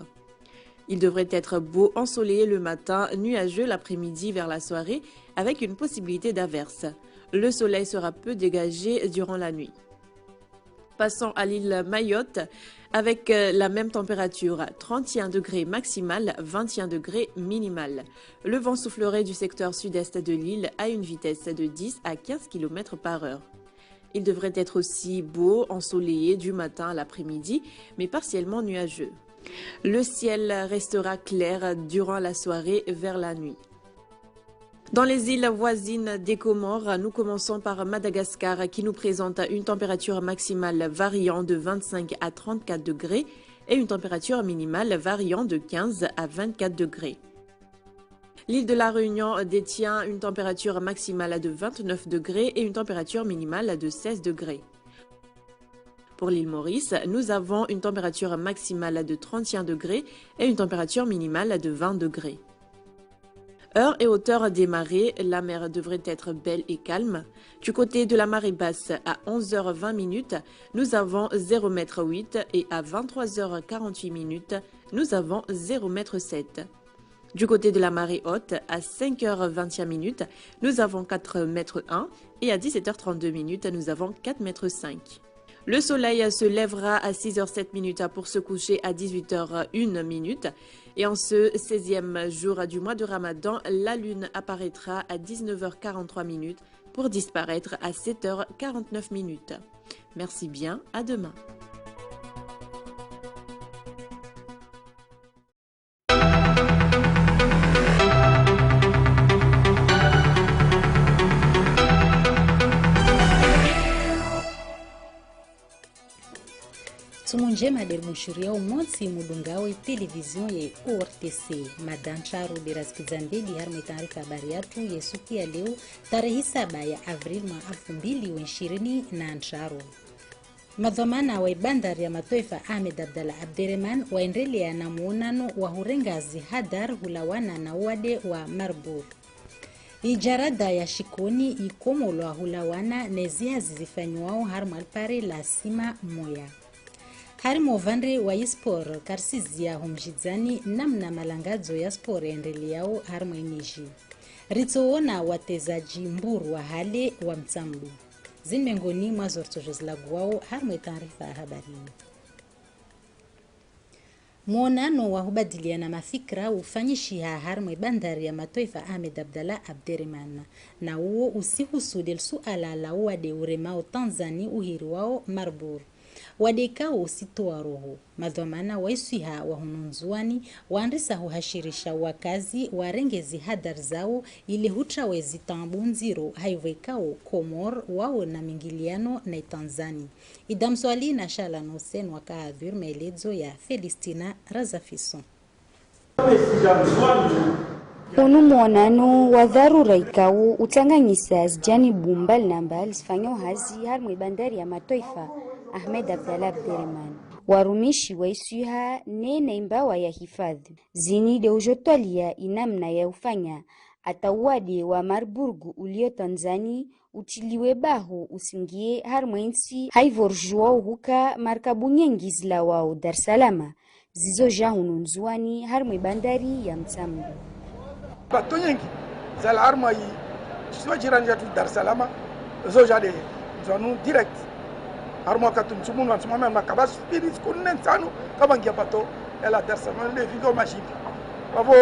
Il devrait être beau, ensoleillé le matin, nuageux l'après-midi vers la soirée, avec une possibilité d'averse. Le soleil sera peu dégagé durant la nuit. Passons à l'île Mayotte, avec, euh, la même température, trente et un degrés maximal, vingt et un degrés minimal. Le vent soufflerait du secteur sud-est de l'île à une vitesse de dix à quinze kilomètres par heure. Il devrait être aussi beau, ensoleillé du matin à l'après-midi, mais partiellement nuageux. Le ciel restera clair durant la soirée vers la nuit. Dans les îles voisines des Comores, nous commençons par Madagascar qui nous présente une température maximale variant de vingt-cinq à trente-quatre degrés et une température minimale variant de quinze à vingt-quatre degrés. L'île de la Réunion détient une température maximale de vingt-neuf degrés et une température minimale de seize degrés. Pour l'île Maurice, nous avons une température maximale de trente et un degrés et une température minimale de vingt degrés. Heure et hauteur des marées, la mer devrait être belle et calme. Du côté de la marée basse, à onze heures vingt minutes, nous avons zéro mètre huit et à vingt-trois heures quarante-huit minutes, nous avons zéro mètre sept. Du côté de la marée haute, à cinq heures vingt et un minutes, nous avons quatre mètres un et à dix-sept heures trente-deux minutes, nous avons quatre mètres cinq. Le soleil se lèvera à six heures sept minutes pour se coucher à dix-huit heures une minute. Et en ce seizième jour du mois de Ramadan, la lune apparaîtra à dix-neuf heures quarante-trois minutes pour disparaître à sept heures quarante-neuf minutes. Merci bien, à demain. Tsumu ndjema de ribushuriya umwotsi mudungao ye télévision ye O R T C. Mada ntraru de razikidzambedi harimwa ye taarifa habari yatru ye suku ya leo, tarehi saba ya avril mwaha alfu mbili wa ishirini na ntraru. Madhwamana wa ibandari ya matwaifa Ahmed Abdallah Abderemane waendelea na muonano wa hurenga zihadhari hulawana na uwade wa Marburg. Ijarada ya Shikoni ikomolwa hulawana ne zihazi zifanyiwao harimwa lipare la Sima Moya. Harimwa uvandre wa isport, karisiziya humshidzani namna malangadzo ya sport yaendeleao harimwa imiji. Ritsoona watezaji mburu wa hale wa Mtsamdu. Zinu mengoni mwa zo ritsojo zilaguwao harimwa etaarifa ya habari. Muonano wa hubadiliana mafikira ufanyishiha harimwa ibandari ya matwaifa Ahmed Abdallah Abderemane. Na uwo usihusu de lisuala la uwade uremao Tanzani uhiriwao Marburg. Wade kao usitowa roho. Madhwamana wa iswiha wa hunu Ndzuwani wandrisa huhashirisha wakazi warenge zihadhari zao ile hutrawe zitaabu ndziro haivo ikao Komori wao na mingiliano na Tanzani. Idam Swali na Shala Nosen waka hadhwiri, maelezo ya Felistina Razafison. Unu muonano wa dharura ikao utsanganyisa zijanibu mbali na mbali zifanyao hazi harimwa ibandari ya matwaifa Ahmed Abdallah Abderemane, warumishi wa iswiha ne na imbawa ya hifadhi. Zini de ujo twalia inamna ya ufanya ata uwade wa Marburg ulio Tanzani utiliwe baho usingie harimwa intsi, haivo rijuwao huka markabu nyengi zilawao Dar es Salaam zizoja hunu Ndzuwani harimwa ibandari ya Mtsamdu. Bato nyengi zalawa harimwa ishisiwa jirani jatru Dar es Salaam, zoja de Ndzuwani direct. Harimwa wakati mtsumunu, watsumwa mema kabasi pili siku nne ntsanu, kama ngia bato yalawa Dar es Salaam, de vinga umashimbi. Wavo,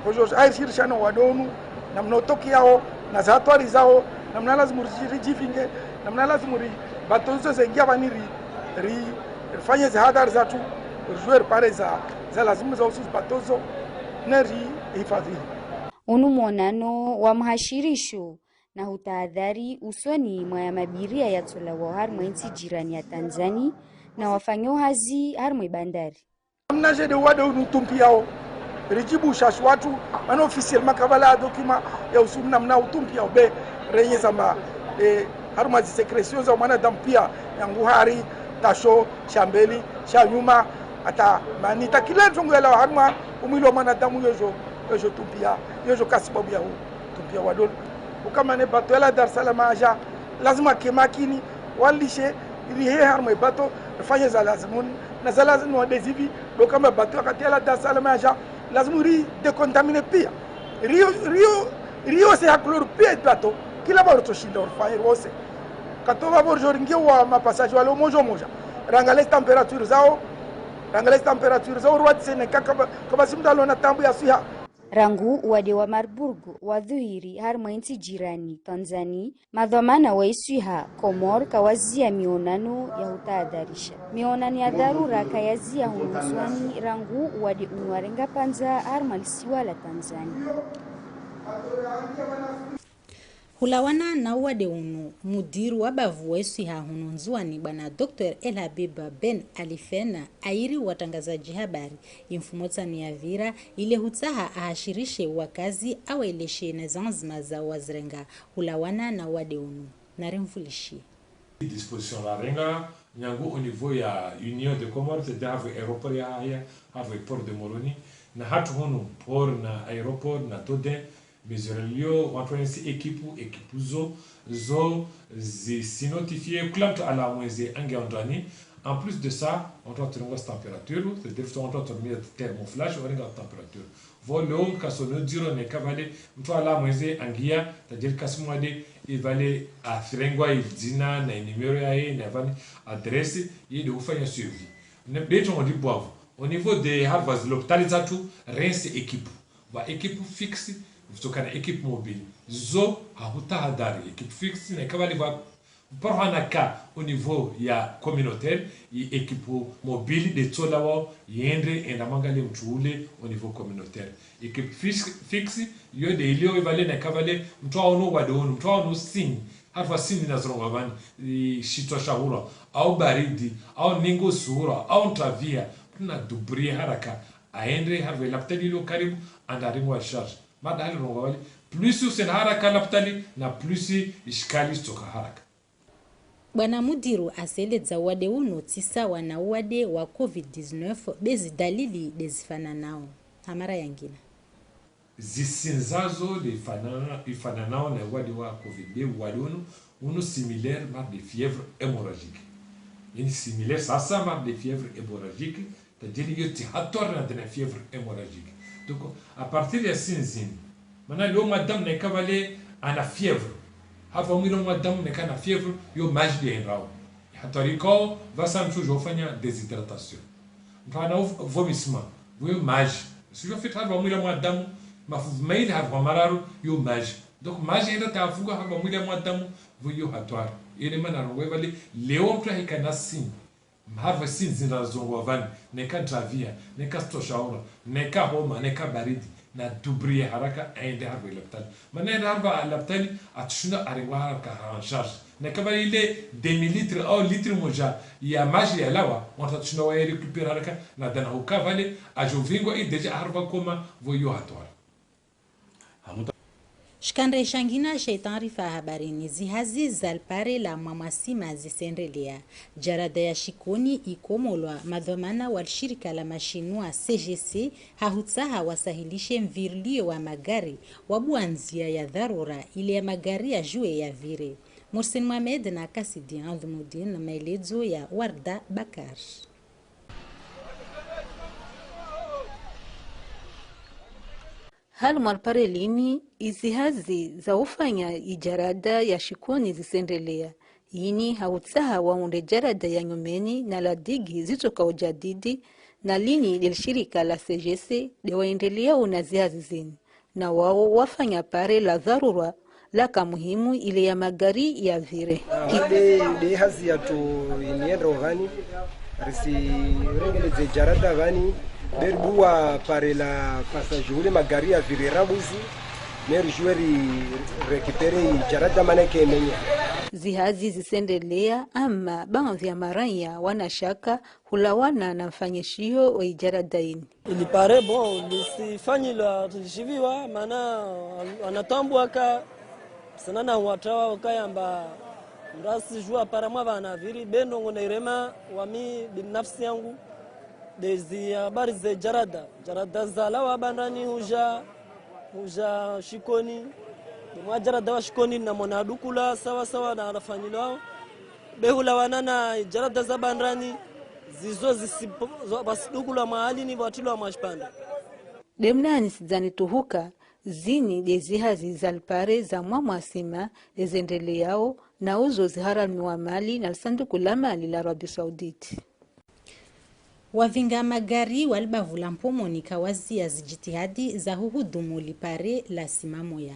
kojo, aishirishano wadonu, namna utoki yao, na zahatwari zao, namna lazimu ri-, rijivinge, namna lazimu ri-, bato zo zengia vani ri-, ri-, rifanye zihadhari zatru, rijuwe ripare za, za lazimu za uhusu zibato zo, ne rihifadhwi. Unu muonano wa muhashirisho na hutahadhari usoni mwa ya mabiria yatsolawa harimwa intsi jirani ya Tanzani na wafanyao hazi harimwa ibandari. Namna je de uwade unu utumpiyao. Rijibu shashi watru, mana officiellement kavala ya document ya uhusu namna utumpiyao be, renye zamba, eh, harimwa zi sécrétions za mwanadamu pia, nyangu hari, tasho, shambeli, shanyuma, ata mani, ata kila ndrongo yalawa harimwa umwili wa mwanadamu yojo, yojo tumpiya, yojo ka sababu ya utumpiyao wade unu. Ukaya mana bato yalawa Dar es Salaam yaja, lazima ke makini, walishe, rihe harimwa ibato, rifanye za lazimu, na za lazimu wade zivi, do ukaya mana bato wakati yalawa Dar es Salaam yaja, lazimu ri décontaminé pia. Rio, rio, riose ha chlore pia ibato, kila pvahanu ritsoshinda urifanye riose. Katsu pvo pvo rijo ringia wa ma passagers wale umoja umoja. Rangalie température zao, rangalie température zao, ruwatsi ne kaka ba, kaba simdalo na taabu ya swiha. Rangu uwade wa Marburg wadhuhiri harimwa intsi jirani, Tanzani, madhwamana wa iswiha, Komori, kawazia mionano ya hutahadharisha. Mionano ya dharura kayazia hunu Ndzuwani rangu uwade unu warenga pvandza harimwa lisiwa la Tanzania. Hulawana na uwade unu, mudiru wa bavu wa iswiha hunu Ndzuwani, bwana Docteur El Habib Ben Ali Fena, airi watrangazaji habari imfumo tsanu yavira, ile hutsaha ahashirishe wakazi, awaeleshe na zanzima za wazirenga hulawana na uwade unu. Narimvulishiye. Disposition rarenga, nyangu au niveau ya Union des Comores, c'est-à-dire havo aéroport ya Hahaya, havo port de Moroni, Na hatru hunu port na aéroport na Todin, mezorelio, wantru wensi équipe, équipe zo, zo, zi si notifié, kula mntru ala mwezi angia ondani. En plus de ça, wantru watolwa température, c'est-à-dire wantru watolwa thermoflash, warenga température. Vo leo kasono diro ne kavale, mntru ala mwezi angia, tajiri kasimwade, ivale atsirengwa idzina, na numéro yahe, na vani adresse, ye de ufanya suivi. Ne beto ngodi bwavu. Au niveau de harva zi lopitali zatru, rensi équipe. Va équipe fixe, vutokana équipe mobile. Zo, hahutahadhari, équipe fixe, ne kavale va, par hana ka au niveau ya communautaire, i équipe mobile de tsola wao, yendre, enda mangale mntru ule au niveau communautaire. Équipe fixe, fixe, yo de ilio ivale ne kavale, mntru aono wade unu, mntru aono signe, harva signe na zirongoa vani, i shitswa shahura, au baridi, au ningo sura, au ntravia, mntru na dubrie haraka, aendre harva lapitali ilio karibu, anda aringwa charge. Mada hali rongoa vale, plus usena haraka lapitali, na plus ishikali stoka haraka. Bwana Mudiru aseledza uwade unu tsi sawa na uwade wa covid dix-neuf, be zi dalili de zifananao. Ha mara yangina. Zisinzazo de ifanana, ifananao na uwade wa covid, be uwade unu, unu similaire mar de fièvre hémorragique. Ini similaire sasa mar de fièvre hémorragique, tajiri yo tsi hatwari na dena fièvre hémorragique. Donc, à partir ya sinzini, mana leo mwanadamu ne kavale ana fièvre. Harva mwili mwanadamu ne kana fièvre, yo maji de endrao. Hatwari kao, vasa mntru ujofanya déshydratation. Mntru ana uf-, vomissement, vo yo maji. Sijo fita harva mwili mwanadamu, mafuvu maili harva mararu, yo maji. Donc, maji enda tafunga harva mwili mwanadamu, vo yo hatwari. Ile mana rongoe vale, leo mntru ahikana signe. Harva signe zindra zongoa vani, neka ntravia, neka stoshaura, neka homa, neka baridi, na dubrie haraka, aende harva lapitali. Mana enda harva lapitali, atsushinda arengwa haraka en charge. Neka vale ile demi-litre au litre moja ya maji yalawa, wantru atsushinda wa récupérer haraka, na dana huka vale, ajo vingwa i déjà harva coma, vo yo hatwari. Shikandre shangina she taarifa habarini, zihazi za lipare la Mwamwasima zisendelea. Jarada ya Shikoni ikomolwa, madhwamana wa lishirika la mashinwa C G C hahutsaha wasahilishe mvirilio wa magari, wabuwa ndzia ya dharura ile ya magari yajue yavire. Mohsin Mohamed na Kasidi Andhumudin, maelezo ya Warda Bakar. Harimwa lipare lini, izihazi za ufanya ijarada ya Shikoni zisendelea. Ini hahutsaha waunde jarada ya nyumeni na la digi zitsoka ujadidi, na lini de lishirika la C G C de waendeleao na zihazi zini. Na wao wafanya pare la dharura laka muhimu ile ya magari yavire. Ah, de, de hazi yatru iniendro vani, risi rengeledze jarada vani, be ribuwa pare la passage ule magari yavire rabuzi, ne rijue ri récupérer ijarada mana ke menya. Zihazi zisendelea, ama baadhwi ya maraya wana shaka hulawana na mfanyishiho wa ijarada ini. Ili pare, bon, lisifanyilwa rishiviwa, mana anatambua ka sana na watawa ukayamba mrasi jua para mwa vana viri, be ndrongo na irema wami binafsi yangu, de zi habari ze jarada. Jarada zalawa Bandrani huja, huja Shikoni. Be mwa jarada wa Shikoni na mwana dukula sawa sawa na anafanyilwao. Be hulawana na jarada za Bandrani, zizo zisipo-, zo-, vasidukulwa mwa hali ni vatilwa mwa shipanda. De mnani sidzani tuhuka, zini de zihazi za lipare za Mwamwasima de zendeleao, na uzo ziharamiwa mali na lisanduku la mali la Arabie Saoudite. Wavinga magari wa libavu la Mpomoni kawazia zijitihadi za huhudumu lipare la Simamoya.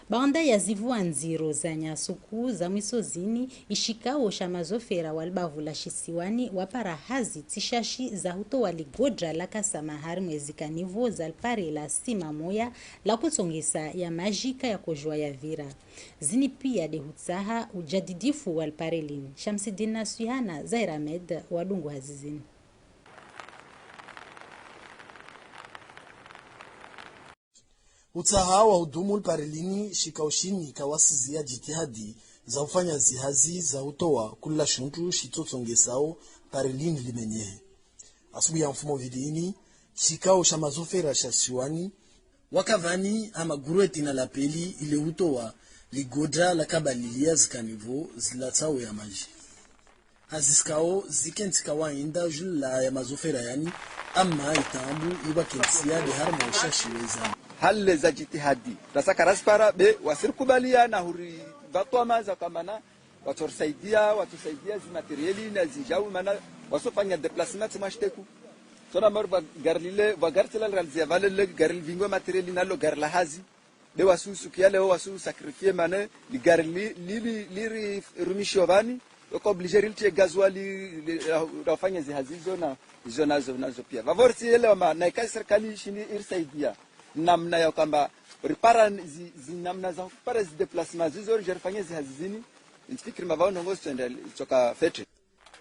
Baanda ya zivua ndziro za nyasuku za mwiso zini, ishikao sha mazofera wa libavu la Shisiwani wapara hazi tsi shashi za hutowa ligodra la kasama harimwa zikanivo za lipare la Simamoya la kutsongesa ya maji kayakojua yavira. Zini pia de hutsaha ujadidifu wa lipare lini. Shamsidine Naswihana, Zaire Ahmed, wadungu hazi zini. Utsaha wa hudumu lipare lini shikao shini kawasizia jitihadi za ufanya zihazi za utowa kula shintru shitsotsongesao pare lini limenyehe. Asubuhi ya mfumo vili ini, Shikao sha mazofera sha Siwani. Waka vani ha magurweti na lapeli ile utowa ligodra la kabalilia zikanivo zilatsao ya maji. Hazi zikao zikentsi kawaida jula ya mazofera yani, ama itambu iwakentsia de harumwa ushashi wezani. Hale za jitihadi, rasaka rasipara be, wasirikubalia na huri vatwama za kamana, watsorisaidia, watsorisaidia zi materieli na zijau, mana wasofanya déplacement tsi mwashiteku. Tsona maru va gari lile, va gari tsila liralizia vale lile, gari livingwe materieli nalo gari la hazi. Be wasu sukia leo wasu sacrifier mane, li gari li, li, li, liri rumishiwa vani, yoko obligé riltie gasoil li, li, la, la ufanya zi hazi zo na, zo nazo, nazo pia. Vavo risielewa ma, na ika serikali shini irisaidia. Namna ya kamba, ripara zi, zi namna za kupara zi déplacement zizo, rije rifanye zi hazi zini, ntsifikiri mavao ndrongo zitsende, itsoka fete.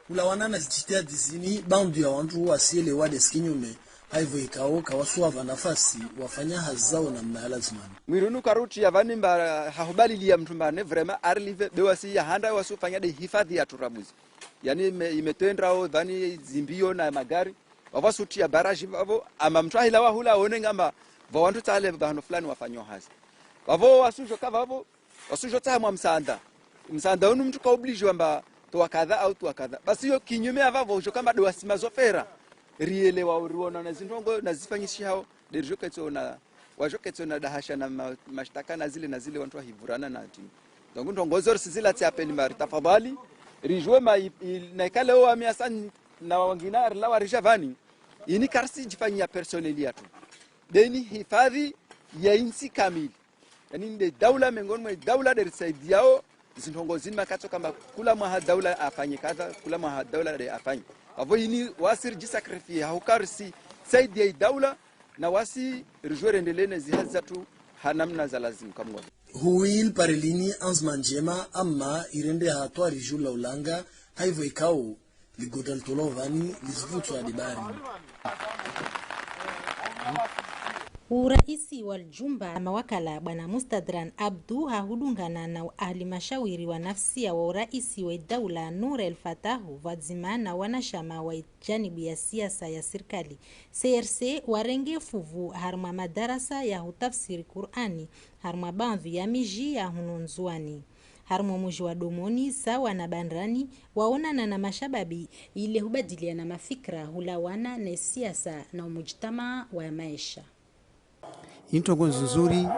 Kulawana na zijitihadi zini, baadhwi ya wantru wasielewa de sikinyume, haivo ikao kawasuwava nafasi wafanya hazi zao namna ya lazimani. Mwirunu karuti ya vani mba hahubalilia mtru mba ne vraiment arilive be wasi ya handa wasufanya de hifadhi ya turabuzi. Yani ime, imetwendrao vani zimbio na magari, vavo wasutia baraji vavo, ama mtru ahila wahula one ngamba va wantru tsale vahano fulani wafanyao hazi. Vavo wasujo ka vavo, wasujo tsaha mwa msaanda. Msaanda unu mtru ka obligé wamba towa kadha au towa kadha. Basi yo kinyume ya vavo, ujo kamba de wasi mazofera. Rielewa uriona na zindrongo na zifanyishihao, de rijo ketso na, wajo ketso na dahasha na ma, mashtaka na zile na zile wantru wahivurana na timu. Donc ndrongo zo risizilatsi apeli mari tafadhali, rijue ma i, i, na ikale o wa miasani na wangina rilawa rija vani, ini karisi jifanyia personnel yatru. Deni hifadhi ya intsi kamili. Yani nde daula mengoni mwe daula de risaidiao, zindrongo zini makatso kamba kula mwaha daula afanye kadha, kula mwaha daula de afanye. Vavo ini wasi rijisacrifier, hauka risisaidia i daula, na wasi rijue rendelee ne zihazi zatru ha namna za lazimu kamwe. Huil parelini anzima njema, ama irende hatwari jula ulanga, haivo ikao, ligodra litolwa vani, lizivutswa de bari. Uraisi wa ljumba la mawakala bwana Mustadran Abdu hahudungana na ahali mashawiri wa nafsia wa uraisi wa idaula Nour El Fattahu pvwadzima na wanashama wa ijanibu ya siasa ya sirikali. C R C warenge fuvu harumwa madarasa ya hutafsiri Kurani harumwa baadhwi ya miji ya hunu Ndzuwani. Harumwa muji wa Domoni sawa na Bandrani waonana na mashababi ile hubadiliana mafikira hulawana ne siasa na umujtamaa wa maesha. Introngo nzuzuri,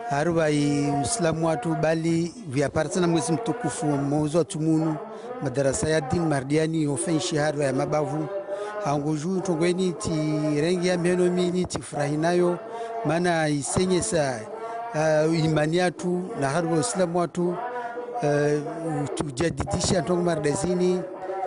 harumwa i Uislamu watru bali vya parisa na mwezi mtukufu mwezi wa tsumunu, madarasa ya dini mardiani yofenshi harumwa ya mabavu. Hangu ju introngo ini tsirengi ya miheno mini tsifurahi nayo, mana isenyesa, ah, imani yatru na harumwa Uislamu watru, eh, ujadidisha ntrongo marde zini,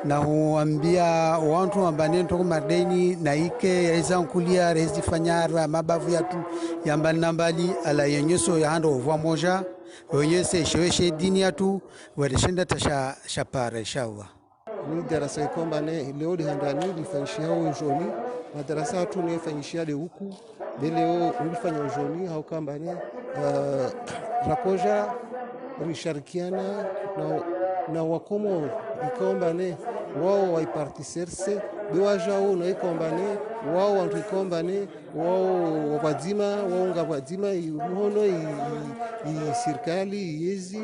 na huambia wantru wamba ne ntrongo marde ini, na ike yaizankulia, yaizifanya harumwa ya mabavu yatru, ya mbali na mbali, ala yenyeso ya handa uvwa moja, wenyese sheweshe dini yatru, wele shenda tasha, shapara, inshallah. Ni darasa ikao amba ne, leo de handani, lifanyishihao ujoni, madarasa yatru ne fanyishiha de uku, be leo, ulifanya ujoni, hauka amba ne, eh, rakoja, risharikiana, na, na wakomori, ikao amba ne, wao wa iparti C R C, be wajao, na ikao amba ne, wao wantru ikao amba ne, wao wa pvwadzima, wao nga pvwadzima, i, muhono, i, i, i sirikali, i yezi,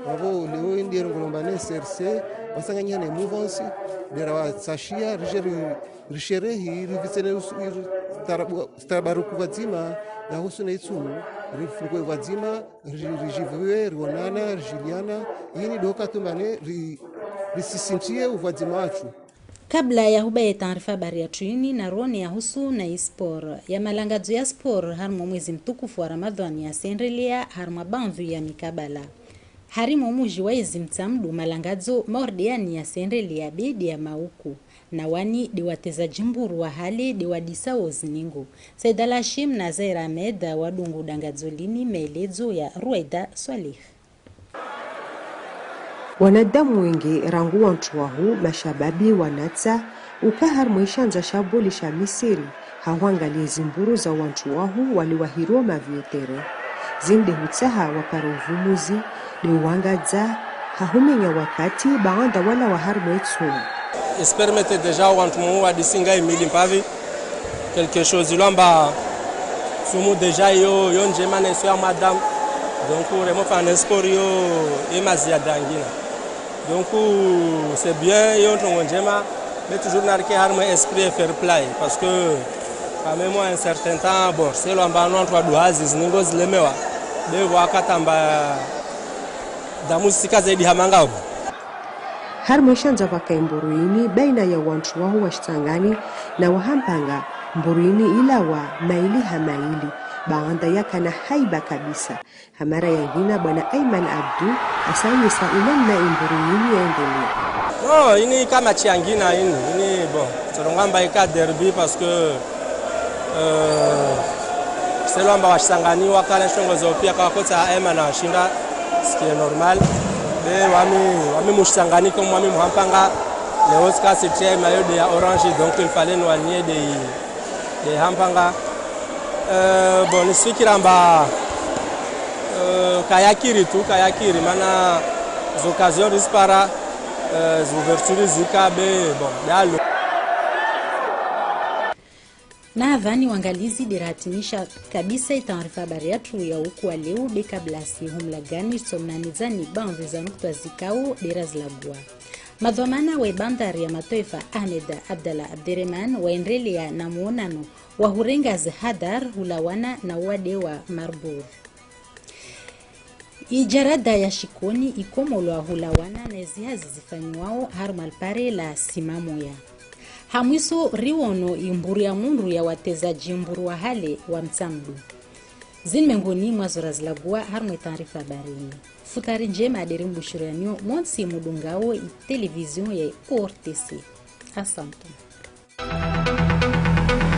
vavo leo indi erongolo amba ne C R C, wasanganyihane mouvance, de rawatsashia, rije ri, risherehi, rivitsene usu, ri, tarabu, tarabaruku pvwadzima, ya husu na itsumu, rifunikwe pvwadzima, ri, rijivuwe, rionana, rijiliana, ini do katu amba ne, ri, risisintie upvwadzima watru. Kabla ya huba ye taarifa habari yatru ini, narone ya husu na i sport. Ya malangadzo ya sport harumwa mwezi mtukufu wa Ramadhwani yasendelea harumwa baadhwi ya mikabala. Harumwa muji wa Izimtsamdu malangadzo maordiani yasendelea bedi ya mauku. Na wani de wateza jimburu wa hale de wadisao ziningo. Said Al Hashim na Zair Ahmed wadungu dangadzo lini, maelezo ya Ruwaida Swalih. Wanadamu wengi rangu wantru wahu mashababi wanatsa uka harumwa ishandza sha boli sha Misiri, ha huangalia zimburu za wantru wahu wali wahirwa mavietere. Zinde hutsaha wapara uvumuzi, de uangadza, ha humenya wakati baanda wala wa harumwa itsumu. Isi permettre déjà wantru mu wadisinga imili mpavi, Quelque chose, ilo amba sumu déjà yo, yo ndjema na iso ya madame. Donc, vraiment, fanya sport yo, ye maziada yangina. Donc, c'est bien, yo ndrongo ndjema, mais toujours narike harumwa esprit ya fair play, parce que quand même, à un certain temps, bon, c'est lo amba no wantru wa duhazi, ziningo zilemewa, be wakati amba damu zisika zaidi hama ngapvo. Harumwa ishandza pvwaka imburu ini baina ya wantru waho wa Shitsangani na wa Hampanga, mburu ini ilawa maili ha maili, baanda yakana haiba kabisa. Ha mara yangina bwana Ayman Abdu asanyisa inamna imburu ini yaendelea. Non, ini ka match yangina ini, ini bon, tsoronga amba ika derby parce que euh, c'est lo amba wa Shitsangani wakana shongo zo pia kawakotsaha Ayman ashinda, ce qui est normal. Mais wami, wami mu Shitsangani comme wami mu Hampanga, leo tsika sitria maillot de ya orange, donc il fallait niwaniye de, de Hampanga. Euh, bon, nisifikira amba euh, kayakiri tu, kayakiri, mana zo occasion rizipara, euh, zo ouverture zika be, bon, dalo. Na pvanu wangalizi de rahitimisha kabisa itaarifa habari yatru ya uku wa leo, be kabla si humlagani, tsomnanizani baandhwi za nukta zikao de razilagua. Madhwamana wa ibandari ya mataifa Ahmed Abdallah Abderemane waendelea na muonano wa hurenga zihadhari hulawana na uwade wa Marburg. Ijarada ya Shikoni ikomolwa hulawana na izihazi zifanyiwao harumwa lipare la Simamoya. Ha mwiso riwono imburu ya mundru ya wateza djimburu wa hale wa Mtsamdu. Zinu mengoni mwa zo razilagua harumwa itaarifa habari ini. Futari ndjema de rimbushurianyo montsi mudungao itelevizion ya O R T C. Asante.